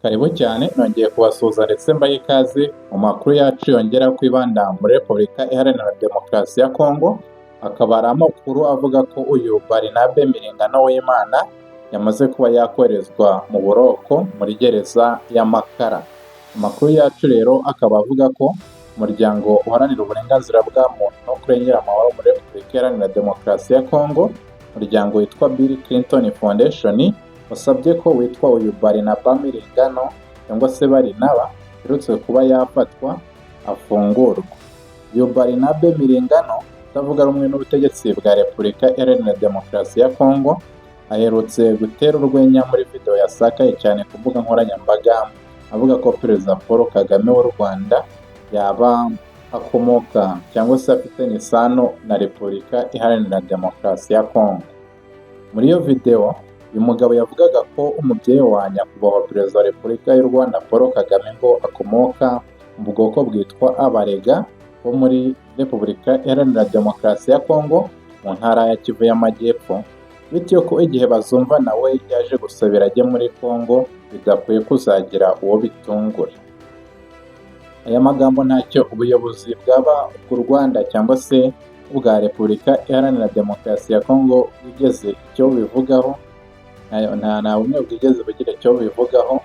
Karibu cyane, nongeye kubasuhuza ndetse mbaha ikaze mu makuru yacu yongera kwibanda muri Repubulika Iharanira Demokarasi ya Kongo. Akaba ari amakuru avuga ko uyu Barnabe Miringano w'Imana yamaze kuba yakoherezwa mu buroko muri gereza y'Amakara. Amakuru yacu rero akaba avuga ko umuryango uharanira uburenganzira bwa muntu no kurengera amahoro muri Repubulika Iharanira Demokarasi ya Kongo, umuryango witwa Bill Clinton Foundation, wasabye ko witwa uyu Barinaba Miringano cyangwa se Barinaba uherutse kuba yafatwa afungurwa. Uyu Barnabe Miringano utavuga rumwe n'ubutegetsi bwa Repubulika Iharanira Demokarasi ya Kongo aherutse gutera urwenya muri video yasakaye cyane ku mbuga nkoranyambaga, avuga ko Perezida Paul Kagame w'u Rwanda yaba akomoka cyangwa se afitanye isano na Repubulika Iharanira Demokarasi ya Kongo. Muri iyo video, uyu mugabo yavugaga ko umubyeyi wa Nyakubahwa Perezida wa Repubulika y'u Rwanda Paul Kagame ngo akomoka mu bwoko bwitwa Abarega bo muri Repubulika Iharanira Demokarasi ya Kongo mu ntara ya Kivu y'Amajyepfo, bityo ko igihe bazumva nawe yaje gusabira ajye muri Kongo bidakwiye kuzagira uwo bitungura. Aya magambo ntacyo ubuyobozi bwaba ubw'u Rwanda cyangwa se ubwa Repubulika Iharanira Demokarasi ya Kongo bwigeze icyo bubivugaho, nta bumwe bwigeze bugira icyo bubivugaho.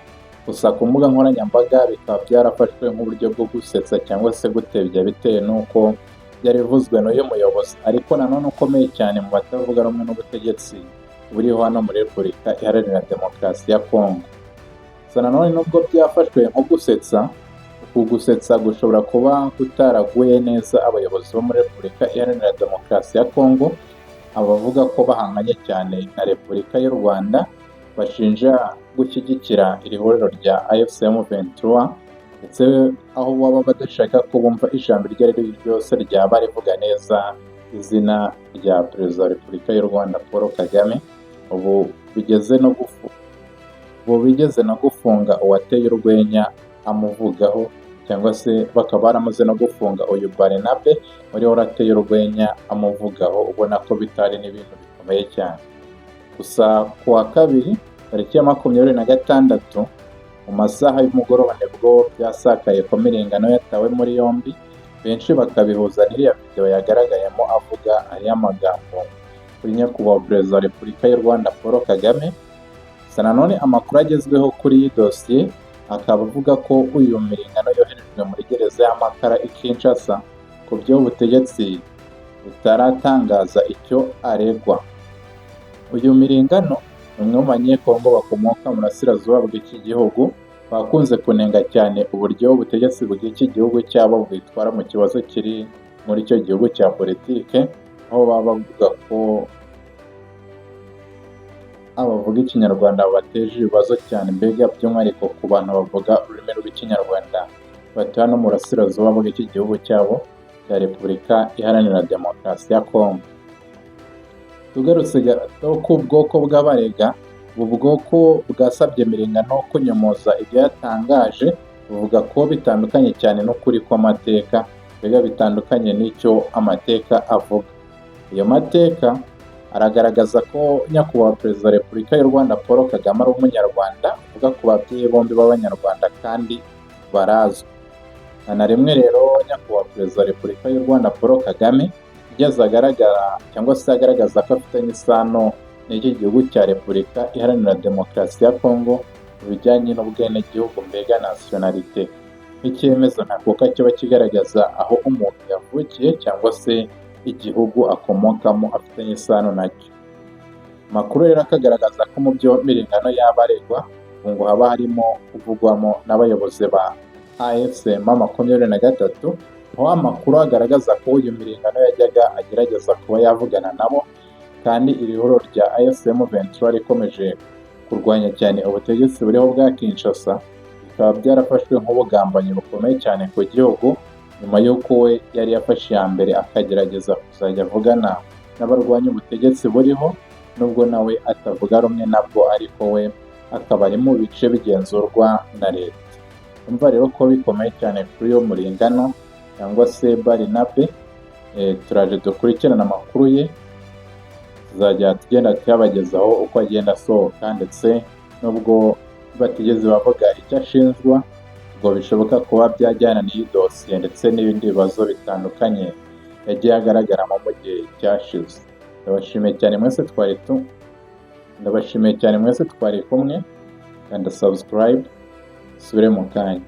Gusa ku mbuga nkoranyambaga bikaba byarafashwe nk'uburyo bwo gusetsa cyangwa se gutebya, bitewe n'uko byari bivuzwe n'uyu muyobozi ariko nanone ukomeye cyane mu batavuga rumwe n'ubutegetsi buriho hano muri Repubulika Iharanira Demokarasi ya Kongo. Gusa nanone nubwo byafashwe nko gusetsa, uku gusetsa gushobora kuba kutaraguye neza abayobozi bo muri Repubulika Iharanira Demokarasi ya Kongo, abavuga ko bahanganye cyane na Repubulika y'u Rwanda, bashinja gushyigikira iri huriro rya AFC M23, ndetse aho baba badashaka ko bumva ijambo iryo ari ryo ryose ryaba rivuga neza izina rya Perezida wa Repubulika y'u Rwanda Paul Kagame. Ubu bigeze no gufunga uwateye urwenya amuvugaho, cyangwa se bakaba baramaze no gufunga uyu Barnabe wari warateye urwenya amuvugaho, ubona ko bitari n'ibintu bikomeye cyane. Gusa ku wa kabiri tariki ya 26 mu masaha y'umugoroba nibwo byasakaye ko Miringano yatawe muri yombi, benshi bakabihuza n'iriya video yagaragayemo avuga ariya magambo kuri Nyakubahwa Perezida wa Repubulika y'u Rwanda Paul Kagame. Gusa nanone amakuru agezweho kuri iyi dosiye akaba avuga ko uyu Miringano yoherejwe muri gereza y'Amakara i Kinshasa, ku byo ubutegetsi butaratangaza icyo aregwa. Uyu Miringano ni umwe mu Banyekongo bakomoka mu burasirazuba bw'iki gihugu bakunze kunenga cyane uburyo ubutegetsi bw'iki gihugu cyabo bwitwara mu kibazo kiri muri icyo gihugu cya politike, aho baba bavuga ko abavuga Ikinyarwanda bateje ibibazo cyane, mbega by'umwihariko ku bantu bavuga ururimi rw'Ikinyarwanda batuye no mu burasirazuba bw'iki gihugu cyabo cya Repubulika Iharanira Demokarasi ya Kongo. Tugarutse gato ku bwoko bw'Abarega, ubu bwoko bwasabye Miringano kunyomoza ibyo yatangaje, buvuga ko bitandukanye cyane n'ukuri kw'amateka, mbega bitandukanye n'icyo amateka avuga. Ayo mateka aragaragaza ko Nyakubahwa Perezida wa Repubulika y'u Rwanda Paul Kagame ari Umunyarwanda, uvuga ku babyeyi bombi b'Abanyarwanda kandi barazwi. Nta na rimwe rero Nyakubahwa Perezida wa Repubulika y'u Rwanda Paul Kagame yigeze agaragara cyangwa se agaragaza ko afitanye isano n'iki gihugu cya Repubulika Iharanira Demokarasi ya Kongo mu bijyanye n'ubwenegihugu, mbega nationalité, nk'icyemezo ntakuka kiba kigaragaza aho umuntu yavukiye cyangwa se igihugu akomokamo afitanye isano nacyo. Amakuru rero akagaragaza ko mu byo Miringano yaba aregwa ngo haba harimo kuvugwamo n'abayobozi ba AFC M23, aho amakuru agaragaza ko uyu Miringano yajyaga agerageza kuba yavugana nabo, kandi iri huriro rya AFC M23 rikomeje kurwanya cyane ubutegetsi buriho bwa Kinshasa, bikaba byarafashwe nk'ubugambanyi bukomeye cyane ku gihugu, nyuma y'uko we yari yafashe iya mbere akagerageza kuzajya avugana n'abarwanya ubutegetsi buriho, nubwo nawe atavuga rumwe nabwo, ariko we akaba ari mu bice bigenzurwa na leta. Umva rero ko bikomeye cyane kuri uyu Muringano cyangwa se Barnabe. Turaje dukurikirane amakuru ye, tuzajya tugenda tuyabagezaho uko agenda asohoka, ndetse n'ubwo Batigeze bavuga icyo ashinjwa, ngo bishoboka kuba byajyana n'iyi dosiye ndetse n'ibindi bibazo bitandukanye yagiye agaragaramo mu gihe cyashize. Ndabashimiye cyane mwese twari kumwe. Kanda subscribe, dusubire mu kanya.